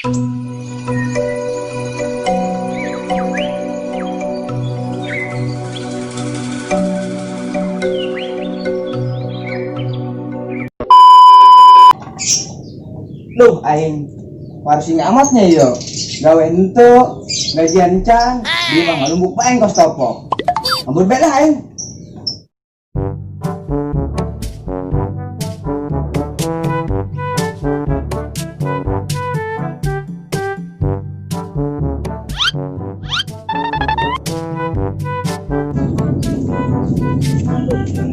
Duh, aing parsing amatnya yo. Gawe ento, gajian can, di mah ngalumbuk bae kos topo. Ampun bae lah aing.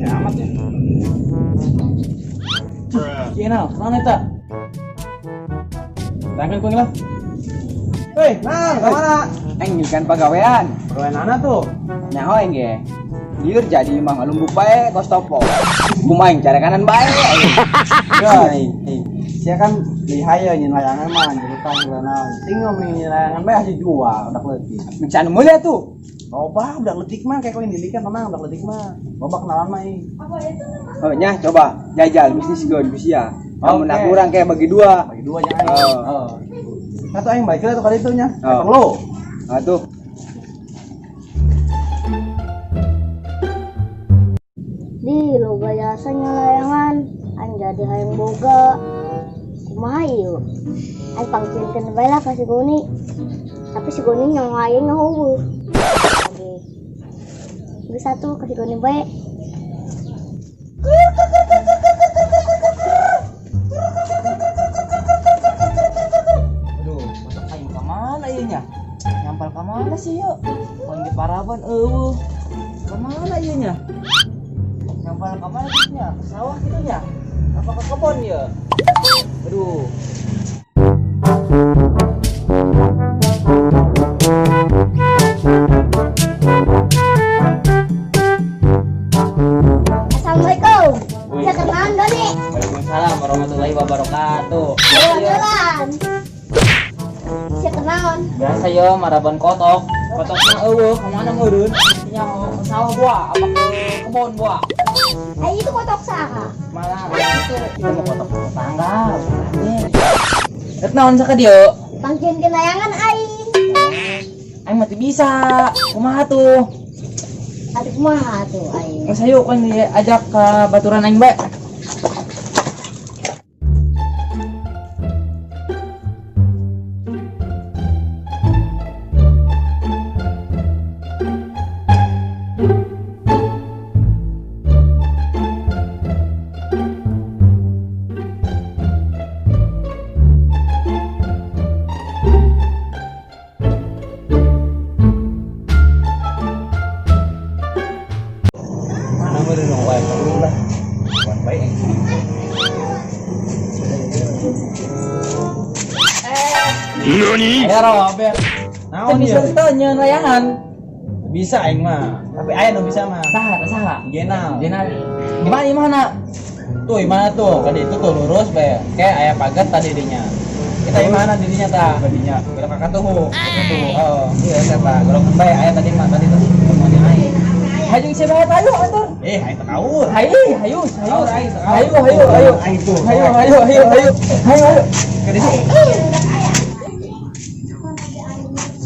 Amat ya. Kenal, mana eta? Tangkan kuing lah. Hei, nah, kemana? Aing kan pagawean. Pagawean mana tuh? Nyaho aing ge. Lieur jadi mah ngalumbuk bae kos topo. Kumaha aing cara kanan bae. Ya, aing. Sia kan lihai ya nyin layangan mah jadi tong naon. Tinggal mending nyin layangan bae hasil jual udah leutik. Bisa anu mulia tuh. Loba udah leutik mah kayak koin dilikan tenang udah leutik mah. Loba kenalan mah aing. Oh, nya coba jajal bisnis gue bisa. Kamu nak Oke. kurang kayak bagi dua. Bagi dua jangan. Oh. Oh. Satu aing balik lah tuh kali itu nya. Oh. Datang lo. Nah tuh. Di loba jasanya layangan, aing jadi hayang boga. Kumaha ieu? Aing pangcieunkeun bae lah ka si Goni. Tapi si Goni nyong aing ngeueuh. Oke. Geus atuh ka si Goni bae. Aduh, masak aing ka mana ieu nya? Nyampal ka mana sih yuk? Poin di paraban eueuh. Ka mana ieu nya? Nyampal ka mana sih nya? Ke sawah kitu nya? Apa ke kebon ya? Aduh. Assalamualaikum. Bisa kenalan Goni? Waalaikumsalam warahmatullahi wabarakatuh. Jalan-jalan. Bisa kenalan. Biasa yo maraban kotok. Kotokna eueuh ka mana meureun? Nya ke sawah buah apa ke kebon buah? Eh itu kotok saha? Malah itu kita mau kotok tetangga. Rek naon saka dieu? Pangcieunkeun layangan aing. Aing mah teu bisa. Kumaha tuh? Aduh kumaha tuh aing. Geus hayu kan diajak ke baturan aing bae. Mana meureun nu wae perlu lah. Wan bae aing. NANI? Ayo Robert. Naon Teu bisa ieu? teu nyeun layangan. Bisa aing mah. Tapi aya nu bisa mah. Saha saha? Jenal. Jenal. Di mana di mana? Tuh gimana tuh? Tadi itu tuh lurus bae. Kayak aya pagar tadi dinya. Kita gimana dirinya ta? Tadinya. Belok kakak tuh. Tuh. Oh, iya eta belok bae aya tadi mah tadi tuh temuannya aing. Hayu siapa hayu antar. Eh, aing teu kaur. Hayu, hayu, hayu. Kaur aing teu kaur. Hayu, hayu, hayu. Aing tuh. Hayu, hayu, hayu, hayu. Hayu, hayu. Ke ditu.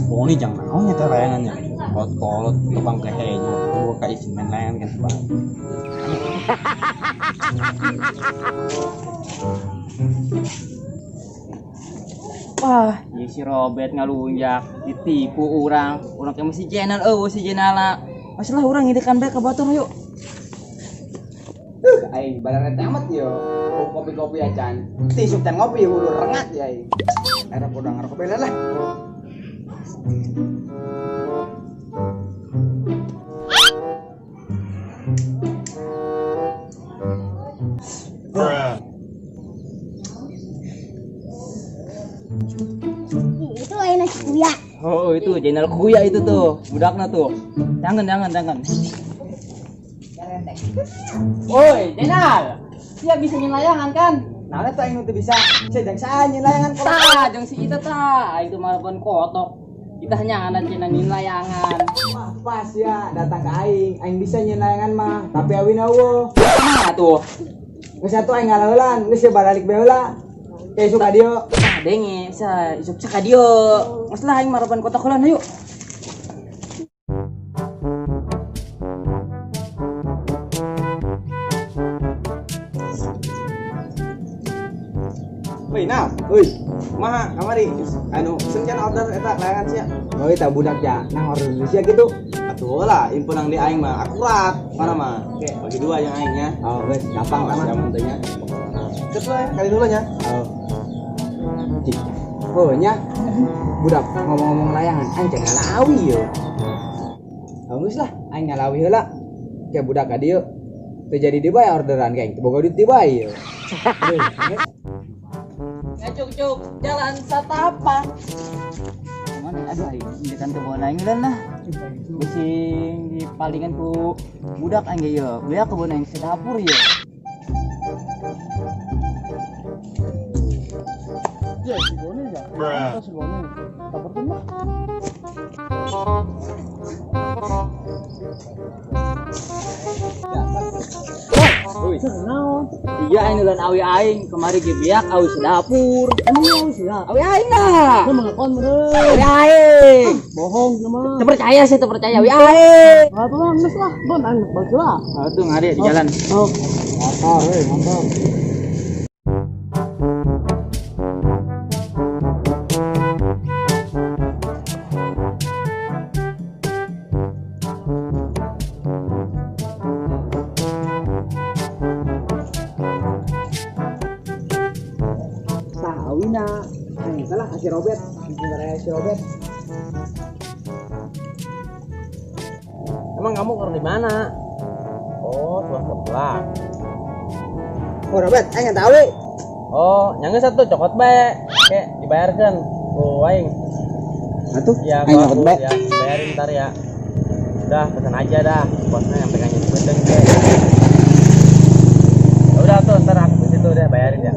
Boni jangan naon nya teh layangannya. Kolot-kolot tebang ke hejo. Gua ka izin main layangan kan sebab. Wah, ieu si Robert ngalunjak, ditipu urang. Urang teh mesti jenal eueuh si jenala. Masalah urang ngidekan bae ka batur yuk. Aing balaret amat yo. Kopi-kopi acan. Tisuk tan ngopi hulu rengat ya aing. Era podo ngarokok bae lah. Itu lain nasi kuya. Oh, itu jenal kuya itu tuh, budakna tuh. Jangan, jangan, jangan. Woi, jenal. Sia bisa nyin layangan kan? Nah, eta aing nu teu bisa. Sia jang saha nyin layangan kotok. Tah, jeung si ita tah. Aing tuh maraban kotok. Kita hanya anak cina nyin layangan. Wah, pas ya datang ke aing. Aing bisa nyin layangan mah, tapi awina eueuh. Kumaha tuh? Geus atuh aing ngalaulan, geus ya baralik bae heula. Kayak suka dia. Denge sa isuk sa kadieu. Geus lah aing maraban kotak heula hayu. Woi, nah, woi. Kumaha kamari? Anu, senjan order eta layangan sia. Oh, eta budak ya, nang order di sia gitu. Atuh lah, info nang di aing mah akurat. Mana mah? Oke, bagi dua yang aingnya. Oh, guys, gampang lah sia mun teh nya. Terus lah, kali dulu nya. Oh. Cik. Oh, nya. Budak ngomong-ngomong layangan, aing can ngalawi yo. Oh, geus lah, aing ngalawi heula. Kayak budak ka dieu. Teu jadi dibayar orderan geng, teu boga duit dibayar. Aduh, geus. Ngacuk-cuk jalan satapak. Mana aduh aing di kan kebon aing dan lah. Bising di palingan ku budak aing ge ieu. Beak kebon aing sedapur ieu. Ya, si Goni ya. Itu si Goni. Kabarkeun lah. Woi. Naon? Iya aing nulan awi aing kemari ge beak awi sedapur. Emang awi sia? Awi aing lah. Lu mengakon meureun. Awi aing. Bohong ieu mah. Teu percaya sih, teu percaya awi aing. Ah, tuh lah, geus lah. Bon aing balik lah. Oh, tuh ngari di jalan. Oh. Motor euy, motor. Sawina, aing salah kasih Robert, sebentar si Robert. Emang kamu kerja di mana? Oh, tuan sebelah. Oh Robert, aing nggak tahu. We. Oh, nyangga satu cokot bae. Kayak dibayarkan. Oh, aing. Atuh, Ya, aing nyokot bae. Ya, bayarin ntar ya. Udah, pesan aja dah. Bosnya yang pegangin bedeng deh. Ya udah tuh, ntar aku ke situ deh bayarin ya.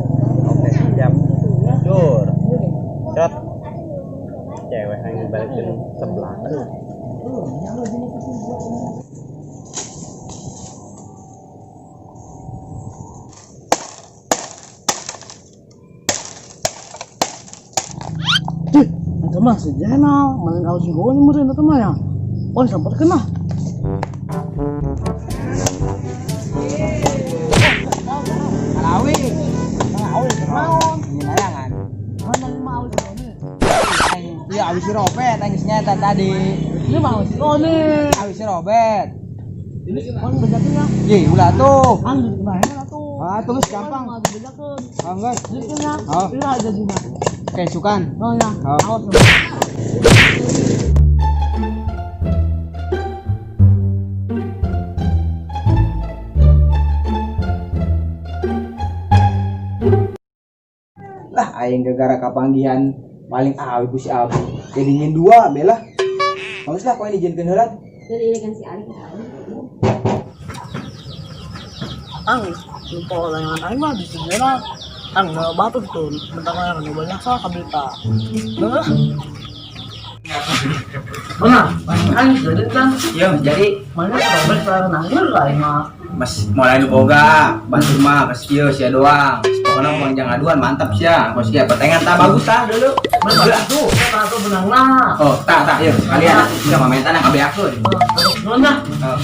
Oke, siap. Jujur. Cot. Cewek yang balikin sebelah. Aduh. Ih, eta mah si Jenal, maling awi si Goni meureun eta mah ya. Oh, disamperkeun lah. Alawi. Alawi naon? Ini layangan. Mana lima awi si Goni? Aing, iya awi si Robert aing geus nyata tadi. Ini mah awi si Goni. Awi si Robert. Kon bejakeun ya. Ye, ulah tuh. Ang jadi kumaha atuh. Ah, tuh geus gampang. Mah dibejakeun. Ah, geus. Bejakeun ya. Oh. Iya jadinya. Kesukan. Oh ya. Oh. Awas. Lah aing gara-gara kapanggihan paling awi ku si Abi. Jadi nyin dua bela. Bagus lah kau ini dijieunkeun heula. Jadi ini kan si Ali. Ang, lupa layangan aing mah di sini lah. Ang, mau batu tuh, bentar layangan banyak salah kabita. Bener lah. Mana? Aing jadi kan? Iya, jadi Mana kalau layangan aing lah aing mah. Mas mulai nu boga, bantu mah pas kieu sia doang. Pokoknya mah jangan aduan mantap sia. Kos sia pertengahan tah bagus tah dulu. Mana tuh? Kita tuh benang lah. Oh, tah tah ieu sekalian bisa mamentan kabeakeun. Nuhun dah. Oh.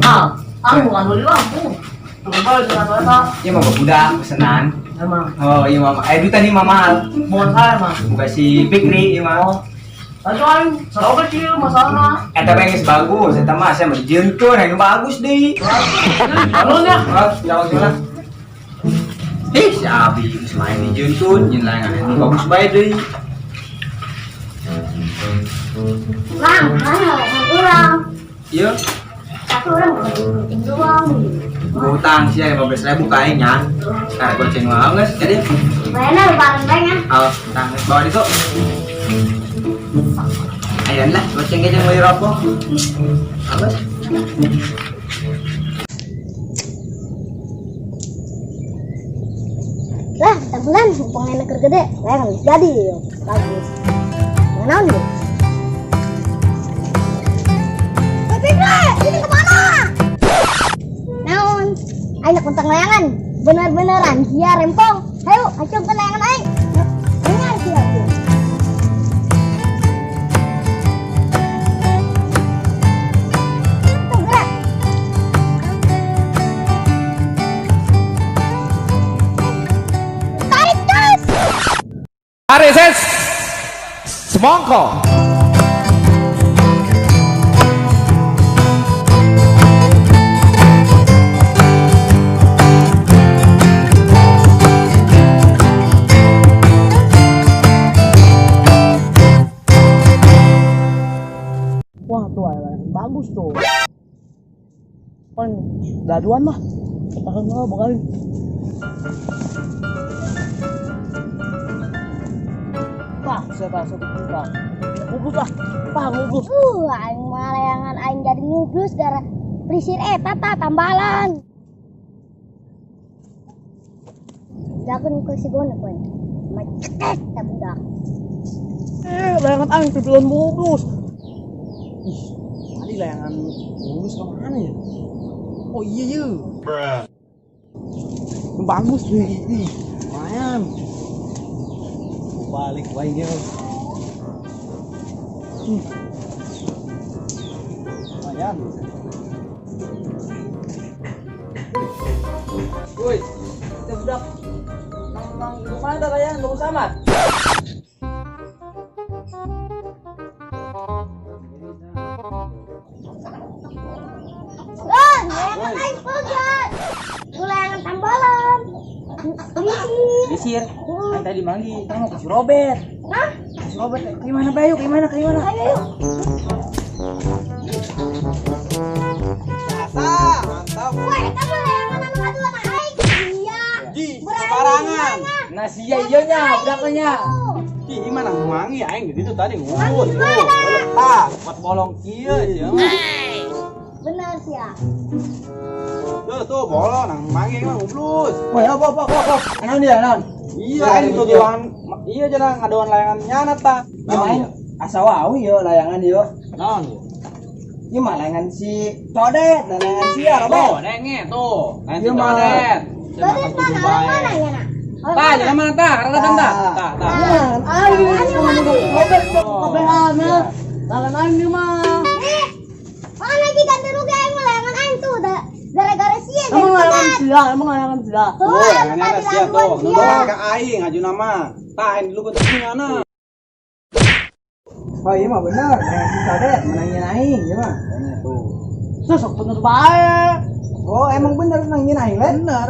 Ah, ang bukan beli lampu. Tuh balik dengan eta. Ieu mah budak pesenan. Emang, Oh, iya mama. Eh duit tadi mah mahal. bukan saya mah. Bukan si Fikri ieu mah. Tapi aing sarobe kieu masalahna. Eta mah geus bagus, eta mah sia mah dijieunkeun anu bagus deui. Nuhun ya. Oh, jawab lah. Ih, si Abi geus main dijieunkeun, nyeun layangan anu bagus bae deui. Lang, mana layangan urang? Ieu Satu orang goceng doang. hutang sia 15.000 ka aing nya. Sekarang goceng mah geus jadi. Bayarnya lebaran bae nya. Oh, tang geus bawa ditu. Ayan lah, goceng ge jeung meuli rokok. Bagus. Lah, bulan mumpung enak keur gede, layangan geus jadi yo. Bagus. Naon yo? Fikri, ini kemana? Naon? Ayo kontang layangan. Bener-beneran sia rempong. Ayo, acung ke layangan aing. Mongko. Wah, tuh ada layangan bagus tuh. Pan, gaduan lah. Tahan lah, bakalin. Tah, saya tak 1 juta. Ngublus ah. Tah, ngublus. Aing mah layangan aing jadi ngublus gara prisir eta tah tambalan. Jakeun ku si Goni koe. Macet tah budak. Eh, layangan aing pipilan ngublus. Ih, tadi layangan mulus ke mana ya? Oh iya iya. Bagus nih, ih, lumayan. Balik wae dia. Lumayan. Woi, kita budak. Nang nang di mana kalian? Bagus amat. Gon, layangan aing pegat. Ku layangan tambalan. Prisir. Disir. Kan tadi manggil, kamu ke si Robert. Hah? Si Robert, gimana Bayu? Gimana? Gimana? Ayo yuk. Jasa, mantap. Wah, eta mah layangan anu ngaduan aing. Iya. Ji, Berani sembarangan. Nah, sia iya nya, budaknya. Ih, gimana mangi aing di situ tadi ngumpul. Mangi di mana? Tah, buat bolong kieu sia mah. Bener sih ya. Tuh, tuh bolong nang mangi aing mah ngublus. Woi, apa apa apa apa. Naon dia, naon? Iya, aing tuduhan iya jangan ngaduan layangan nyana tah. Ieu mah aing asa wau ieu layangan ieu. Naon ieu? Ieu mah layangan si Codet, dan layangan sia Tuh, Robert. nenge tuh. Lain Iya, si mah. Codet. Terus mana? Orang mana ya nak? Tah, jangan mana tah, karena kan tah. Tah, tah. Layangan aing. Aing lagi. Robert kabehan ya. Layangan aing nih mah. Eh, mana lagi ganti rugi aing mah layangan aing tuh gara-gara sia jadi Emang layangan pegat. sia, emang layangan sia. Tuh, Tuh, anu layangannya tadi ada sia laluan tuh. sia. Nunduran ka aing ngaju nama. Tah, aing dulu tuh nyana. Oh iya mah bener, layangan si Codet menangin aing ieu mah. Kayaknya tuh. Terus sok bener bae. Oh, emang bener nangin aing lain? Bener.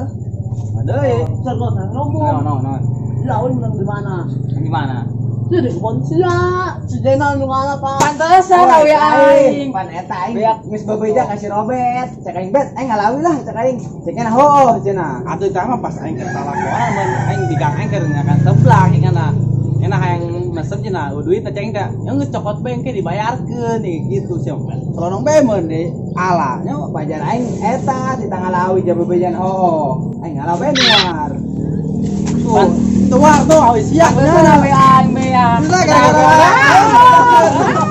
Ada ya. Terus gua nang ngomong. Naon, naon, naon. Lawan menang di mana? Gimana? Dia di kebon sia. Si Jena nu ngalah, Pak. Pantesan awe aing. Pan eta aing Beak. geus bebeja ka si Robert. Cek aing bet, aing ngalawi lah cek aing. Cek na hooh cenah. Atuh tah mah pas aing keur talaponan mun aing di gang aing keur ngakan seblak ingana. Enak hayang mesen cenah duit teh ceng teh. Yang geus cokot bae engke dibayarkeun nih gitu sia. Selonong bae mun di ala nya pajar aing eta di tangalawi ja bebejan hooh. Aing ngalah bae nuar. Tuh, tuh war tuh awe sia. Pantesan awe aing beak. Bisa gara-gara.